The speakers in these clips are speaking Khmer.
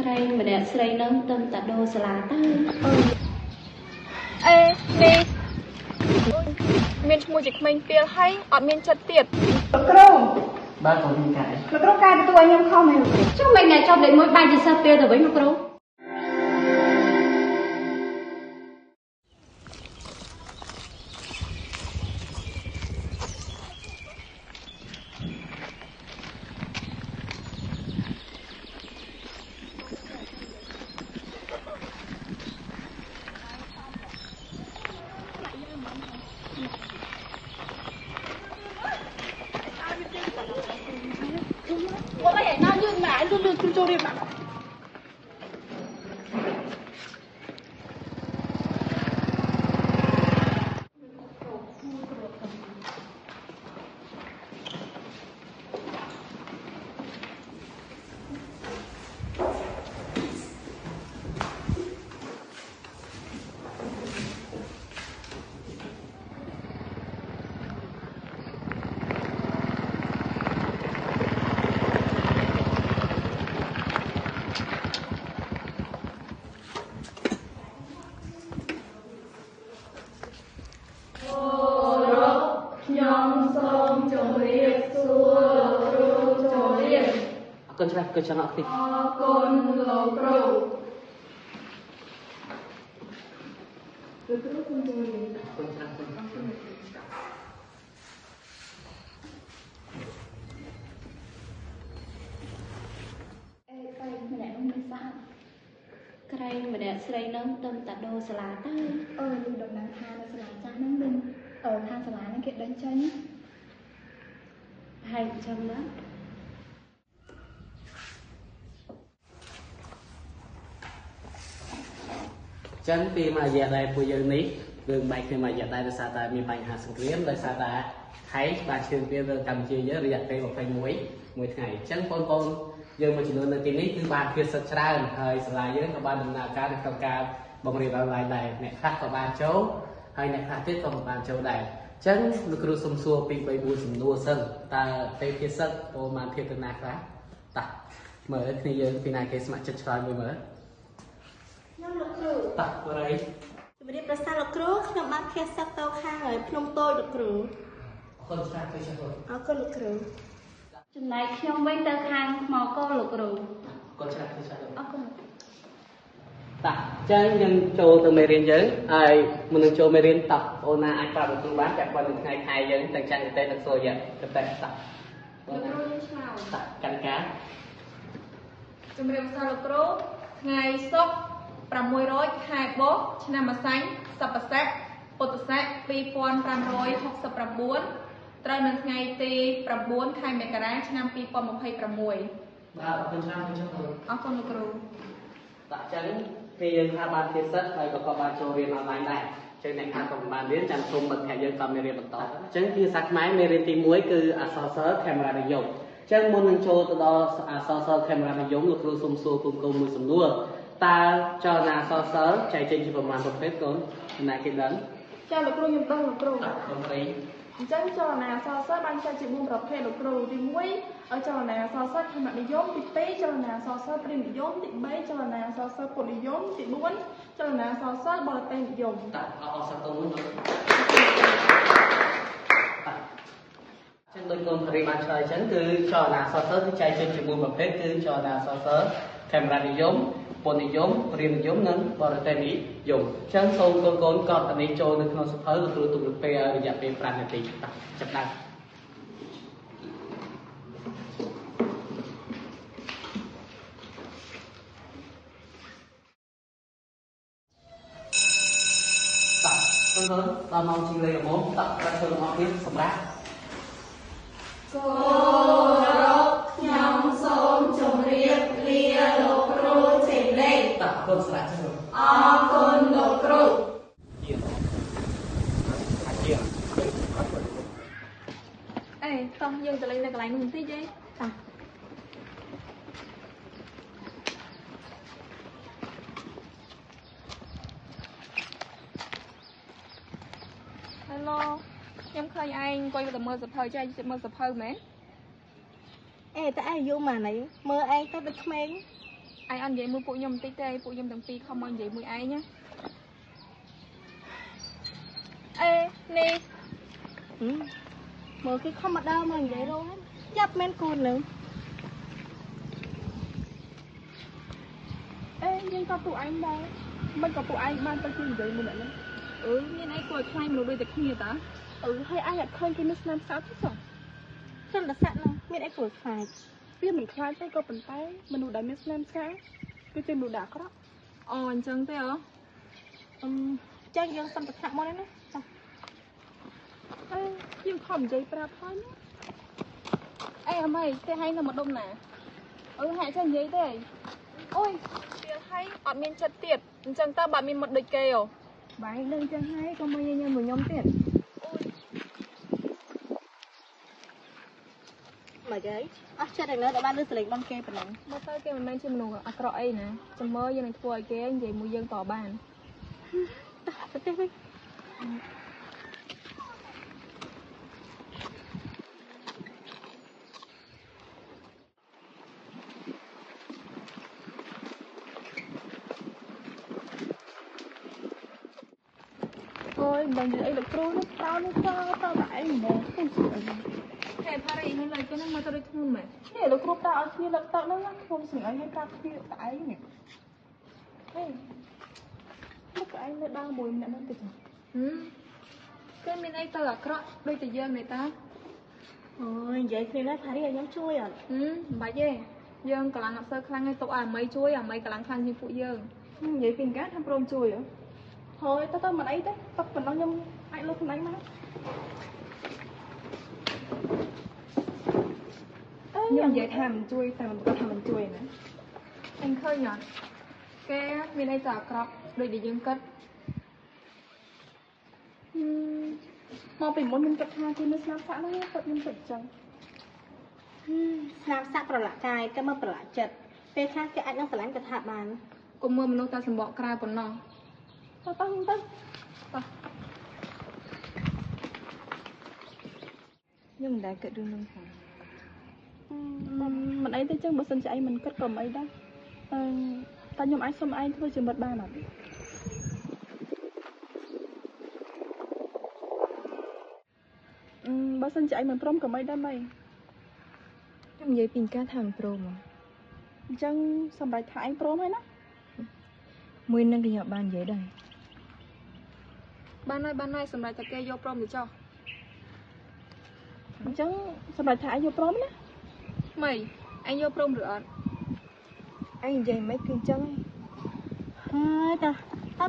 ក្រែងម្នាក់ស្រីនឹងទៅតាដូសាលាទៅ អេនេះមានឈ្មោះជាក្មេងទៀលហើយអត់មានចិត្តទៀត លោកគ្រូ បាទបងមានការ លោកគ្រូកែទទួលឲ្យខ្ញុំខំហ៎ ចុះមិនអ្នកចប់លេខ1បាយជាសិស្សទៀលទៅវិញលោកគ្រូ អរគុណច្រើនគុណច្រើនអរគុណ អរគុណលោកគ្រូ លោកគ្រូគុណចូលរៀន អរគុណច្រើនគុណ អេតែម្នាក់នោះមិនស្អាត ក្រែងម្នាក់ស្រីនឹងទៅតាដូសាលាទៅ អឺលឺដំណឹងថានៅសាលាចាស់ហ្នឹងមានខាងសាលាហ្នឹងគេដេញចេញ ហើយចឹងណា ចឹងពីមួយរយៈដែរពួកយើងនេះរឿងបែកគ្នាមួយរយៈដែរដោយសារតែមានបញ្ហាសង្គ្រាមដោយសារតែថៃបានឈ្លានពានលើកម្ពុជាយើងរយៈពេល21មួយថ្ងៃអញ្ចឹងបងប្អូនយើងមួយចំនួននៅទីនេះគឺបានភាសិតច្រើនហើយសាលាយើងក៏បានដំណើរការនៅក្នុងការបង្រៀនអនឡាញដែរអ្នកខ្លះក៏បានចូលហើយអ្នកខ្លះទៀតក៏មិនបានចូលដែរអញ្ចឹងលោកគ្រូសុំសួរពី3 4សំណួរសិនតើពេលភាសិតបងបានធៀបទៅណាខ្លះតោះមើលគ្នាយើងពីណាគេស្ម័គ្រចិត្តឆ្លើយមួយមើល ខ្ញុំលោកគ្រូ តោះបរិយ ជំរាបប្រសាលោកគ្រូខ្ញុំបានភាសិតទៅខាងភ្នំតូចលោកគ្រូ អរគុណច្រើនជួយជួយ អរគុណលោកគ្រូ ចំណែកខ្ញុំវិញទៅខាងថ្មកោលោកគ្រូ អរគុណច្រើនជួយជួយ អរគុណ តោះអញ្ចឹងយើងចូលទៅមេរៀនយើងហើយមុននឹងចូលមេរៀនតោះអូនណាអាចប្រាប់លោកគ្រូបានពាក់ព័ន្ធនឹងថ្ងៃខែយើងទាំងច័ន្ទកតេនិងសូរ្យកតេតោះ លោកគ្រូយើងឆ្លើយ តោះកាន់ការ ជំរាបសួរលោកគ្រូថ្ងៃសុក្រ600ខែបុស្សឆ្នាំម្សាញ់សប្បស័កពុទ្ធស័ក2569ត្រូវនៅថ្ងៃទី9ខែមករាឆ្នាំ2026 បាទអរគុណច្រើន អរគុណលោកគ្រូ តោះអញ្ចឹងពេលយើងថាបានភាសិតហើយក៏គាត់បានចូលរៀនអនឡាញដែរអញ្ចឹងអ្នកខ្លះក៏មិនបានរៀនចាំសូមមិត្តភក្តិយើងក៏មានរៀនបន្តអញ្ចឹងភាសាខ្មែរមេរៀនទី1គឺអក្សរសិល្ប៍ខេមរនិយមអញ្ចឹងមុននឹងចូលទៅដល់អក្សរសិល្ប៍ខេមរនិយមលោកគ្រូសូមសួរកូនៗមួយសំណួរតើចលនាអក្សរសិល្ប៍ចែកចេញជាប្រមាណប្រភេទកូនណាគេដឹង ចាលោកគ្រូខ្ញុំដឹងលោកគ្រូ កូនរី អញ្ចឹងចលនាអក្សរសិល្ប៍បានចែកជា4ប្រភេទលោកគ្រូទី1ចលនាអក្សរសិល្ប៍ខេមរនិយមទី2ចលនាអក្សរសិល្ប៍ព្រាហ្មណ៍និយមទី3ចលនាអក្សរសិល្ប៍ពុទ្ធនិយមទី4ចលនាអក្សរសិល្ប៍បរទេសនិយម តើអរសាទរមួយចឹងដូចកូនរីបានឆ្លើយចឹងគឺចលនាអក្សរសិល្ប៍គឺចែកចេញជា4ប្រភេទគឺចលនាអក្សរសិល្ប៍ខេមរនិយមពុទ្ធនិយមព្រាហ្មណ៍និយមនិងបរទេសនិយមអញ្ចឹងសូមកូនកូនកត់អានេះចូលនៅក្នុងសៀវភៅលោកគ្រូទុកពេលរយៈពេល5នាទីតោះចាប់ដើមតោះកូនដល់ម៉ោងជាងលេខល្មមតោះប្រាប់ចូលរបស់គ្នាសម្រាប់ គោរពខ្ញុំសូមជម្រាបលាលោកគ្រូជាលេខ តោះកូនស្រាក់ចូល អរគុណលោកគ្រូ ជាជា អេតោះយើងទៅលេងនៅកន្លែងនោះបន្តិចទេ តោះ Hello ខ្ញុំឃើញឯងអង្គុយទៅមើលសភៅចេះមើលសភៅមែន អេតើឯងអាយុម៉ានអីមើលឯងទៅដូចក្មេង ឯងអត់និយាយមួយពួកខ្ញុំបន្តិចទេពួកខ្ញុំទាំងពីរខំមកនិយាយមួយឯងណាអេនេះមើលគេខំមកដើរមកនិយាយរងចាប់មែនកូននឹងអេយើងក៏ពួកឯងដែរមិនក៏ពួកឯងបានទៅជួយនិយាយមួយអ្នកហ្នឹងអឺមានអីគួរឲ្យខ្លាញ់មនុស្សដូចតែគ្នាតាអឺហើយឯងអត់ឃើញគេមានស្នាមសាក់ទេសោះស្នាមសាក់ហ្នឹងមានអីគួរខ្លាចវាមិនខ្លាចទេក៏ប៉ុន្តែមនុស្សដែលមានស្នាមសាក់គឺជាមនុស្សដែលអាក្រក់អូអញ្ចឹងទេហ៎អឺចឹងយើងសុំទៅថ្នាក់មុនណាចាអេយើងខំនិយាយប្រាប់ហើយណាអេអមីទេហើយនៅម្ដុំណាអឺហាក់ចេះនិយាយទេអូយទៀតហើយអត់មានចិត្តទៀតអញ្ចឹងតើបើមានមុតដូចគេហ៎បាយដឹងចឹងហើយក៏មកញញឹមមួយខ្ញុំទៀតអូយមកយាយអស់ចិត្តឥឡូវដល់បានលឺសលេងបងគេប៉ុណ្ណឹងមកទៅគេមិនមែនជាមនុស្សអាក្រក់អីណាចាំមើលយើងនឹងធ្វើឲ្យគេនិយាយមួយយើងតបានតោះទៅទេវិញអូយមិនដឹងនិយាយអីលោកគ្រូនេះប្រោនេះប្រោតតែឯងហ្មងពុះជាអីហេផារីមិនលើគេនឹងមកទៅដូចធ្ងន់មែននេះលោកគ្រូប្រើឲ្យគ្នាលើកទឹកហ្នឹងណាខ្ញុំស្ងអីឲ្យប្រាប់គ្នាតែឯងនេះហេលោកឯងនៅដើរមួយម្នាក់ហ្នឹងទៅចាគេមានអីទៅអាក្រក់ដូចតែយើងនេះតាអូយនិយាយគ្នាណាផារីឲ្យខ្ញុំជួយអត់មិនបាច់ទេយើងកម្លាំងអត់សូវខ្លាំងទេទុកឲ្យអាមីជួយអាមីកម្លាំងខ្លាំងជាងពួកយើងនិយាយពីកាថាព្រមជួយហ៎ហើយទៅទៅមិនអីទេຕົកប៉ុណ្ណោះខ្ញុំអាចលុបខ្លួនឯងមកខ្ញុំនិយាយថាមិនជួយតែមិនគាត់ថាមិនជួយណាអញឃើញអត់គេមានអីទៅអាក្រក់ដូចដែលយើងគិតមកពីមុនខ្ញុំគិតថាគេមានស្នាមសាក់ហ្នឹងគាត់ខ្ញុំគិតអញ្ចឹងស្នាមសាក់ប្រឡាក់កាយតែមកប្រឡាក់ចិត្តពេលខ្លះគេអាចនឹងស្រឡាញ់ក៏ថាបានកុំមើលមនុស្សតែសម្បកក្រៅប៉ុណ្ណោះទៅទៅទៅខ្ញុំមិនដែលគិតរឿងហ្នឹងផងមិនអីទេចឹងបើសិនជាឯងមិនគិតក៏មិនអីដែរអឺតែខ្ញុំអាចសុំឯងធ្វើជាមិត្តបានអត់បើសិនជាឯងមិនព្រមក៏មិនដែរម៉េចខ្ញុំនិយាយពីការថាមិនព្រមអញ្ចឹងសម្រាប់ថាឯងព្រមហើយណាមួយនឹងខ្ញុំបាននិយាយដែរបានហើយបានហើយសម្រាប់តែគេយកព្រមទៅចុះអញ្ចឹងសម្រាប់ថាឯងយកព្រមណាម៉េចឯងយកព្រមឬអត់ឯងនិយាយមិនគឺអញ្ចឹងហើយតា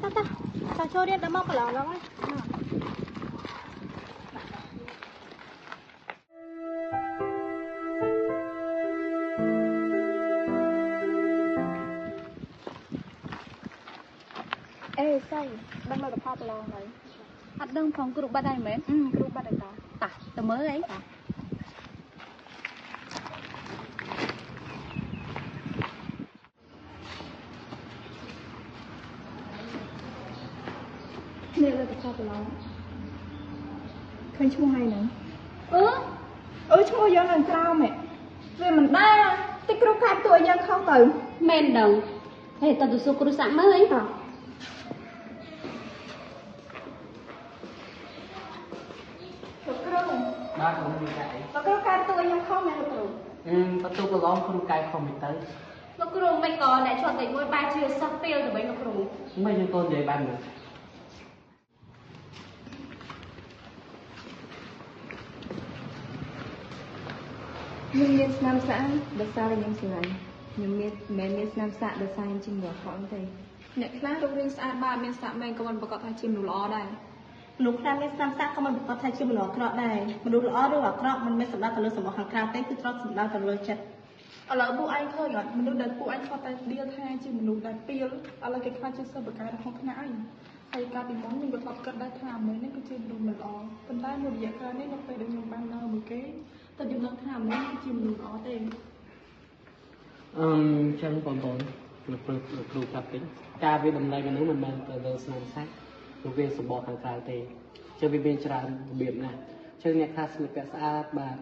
តាតាតាចូលរៀនដល់មកប្រឡងហ្នឹងហើយអេសៃដឹងលទ្ធផលប្រឡងហើយអត់ដឹងផងគ្រូបាត់ហើយមែនគ្រូបាត់ហើយតាតាទៅមើលអីតានេះលទ្ធផលប្រឡងឃើញឈ្មោះហើយហ្នឹងអឺឈ្មោះយើងនៅក្រោមហ៎វាមិនដែរតិចគ្រូកាត់តួយើងខុសទៅមែនដឹងហេតើទៅសួរគ្រូសាក់មើលអីតាលោកគ្រូបាទគ្រូមានតែអីលោកគ្រូកែតួខ្ញុំខុសមែនលោកគ្រូបន្ទូប្រឡងគ្រូកែខុសមិនទៅលោកគ្រូមិនក៏អ្នកជាប់តែមួយបែរជាសិស្សពេលទៅវិញលោកគ្រូមិនយើងកូននិយាយបានមើលខ្ញុំមានស្នាមសាក់ដោយសារតែខ្ញុំស្រឡាញ់ខ្ញុំមានមិនមានស្នាមសាក់ដោយសារខ្ញុំជាមនុស្សអាក្រក់ទេអ្នកខ្លះរូបរាងស្អាតបាទមានសាក់មែនក៏មិនប្រកាសថាជាមនុស្សល្អដែរមនុស្សខ្លះមានស្នាមសាក់ក៏មិនប្រកាសថាជាមនុស្សអាក្រក់ដែរមនុស្សល្អឬអាក្រក់មិនមែនសំដៅទៅលើសម្បត្តិខាងក្រៅទេគឺត្រូវសំដៅទៅលើចិត្តឥឡូវពួកឯងឃើញអត់មនុស្សដែលពួកឯងខំតែដៀលថាជាមនុស្សដែលពីលឥឡូវគេខ្លាចជាសិស្សបកាយនៅក្នុងថ្នាក់ឯងហើយកាលពីមុនខ្ញុំក៏ធ្លាប់គិតដែរថាអាមេនេះគឺជាមនុស្សមិនល្អប៉ុន្តែមួយរយៈក្រោយនេះនៅពេលដែលខ្ញុំបាននៅមួយគេតែខ្ញុំដឹងថាអាមេគឺជាមនុស្សល្អទេចឹងបងប្អូនលោកគ្រូប្រាប់តិចការវាតម្លៃមនុស្សមិនមែនទៅលើស្នាមសាក់ឬវាសម្បកខាងក្រៅទេចឹងវាមានច្រើនរបៀបណាស់ចឹងអ្នកខ្លះស្លៀកពាក់ស្អាតបាទ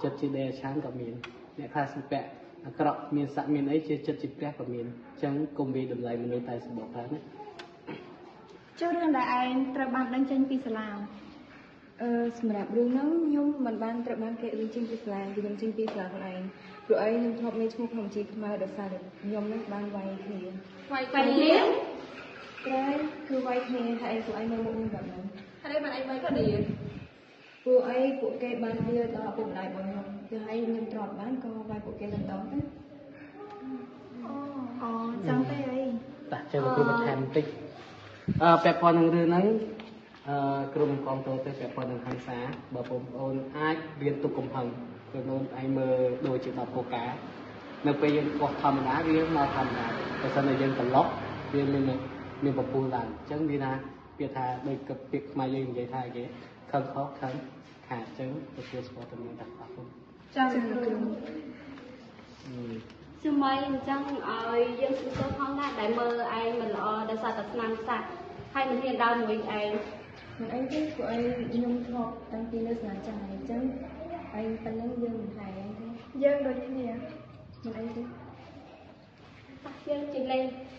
ចិត្តជាដេឆានក៏មានអ្នកខ្លះស្លៀកពាក់ អាក្រក់ មានស័ក្តិមានអីជាចិត្តជាព្រះក៏មាន អញ្ចឹងកុំវាតម្លៃមនុស្សតែសម្បកក្រៅណា។ ចុះរឿងដែលឯងត្រូវបានដេញចេញពីសាលា? អឺសម្រាប់រឿងហ្នឹង ខ្ញុំមិនបានត្រូវបានគេដេញចេញពីសាលា គឺខ្ញុំចេញពីសាលាខ្លួនឯង ព្រោះអីខ្ញុំធ្លាប់មានឈ្មោះក្នុងបញ្ជីខ្មៅ ដោយសារតែខ្ញុំនឹងបានវាយគ្នា។ វាយគ្នា? ក្រែគឺវាយគ្នា ហើយពួកឯងមើលមុខខ្ញុំបែបហ្នឹង ហើយបានអីវាយគ្នា? ពួកអីពួកគេបានវាដល់ឪពុកម្ដាយរបស់ខ្ញុំ គឺហើយខ្ញុំទ្រាំបានក៏វាយពួកគេតែម្ដងទៅ។ អូ ចឹងទេអី? តាចេះ លោកគ្រូបន្ថែមបន្តិច អឺពាក់ព័ន្ធនឹងរឿងហ្នឹង អឺគ្រូមិនគាំទ្រទេ ពាក់ព័ន្ធនឹងហិង្សា។ បើបងប្អូនអាចរៀនទុកកំហឹង បងប្អូនឯងមើលដូចជា10កូកា នៅពេលយើងកោះធម្មតាវាមកធម្មតា បើសិនតែយើងត្រឡប់វាមានពពុះឡើង អញ្ចឹងវាថាពាក្យថាដូចពាក្យខ្មែរយើងនិយាយថាគេខឹងខុសខឹងខាត អញ្ចឹងទទួលស្គាល់តំណែងតា។ អរគុណ។ ចា គ្រូ សមីអញ្ចឹងឲ្យយើងសុំទោសផងដែរ ដែលមើលឯងមិនល្អ ដោយសារតែស្នាមសាក់ ហើយមិនហ៊ានដើរមួយឯង។ មិនអីទេ ពួកឯងខ្ញុំធ្លាប់តាំងពីនៅសាលាចាស់ហើយ អញ្ចឹងឯងប៉ុណ្ណឹងយើងមិនហែឯងទេ យើងដូចគ្នា មិនអីទេ តោះយើងជិះលេង។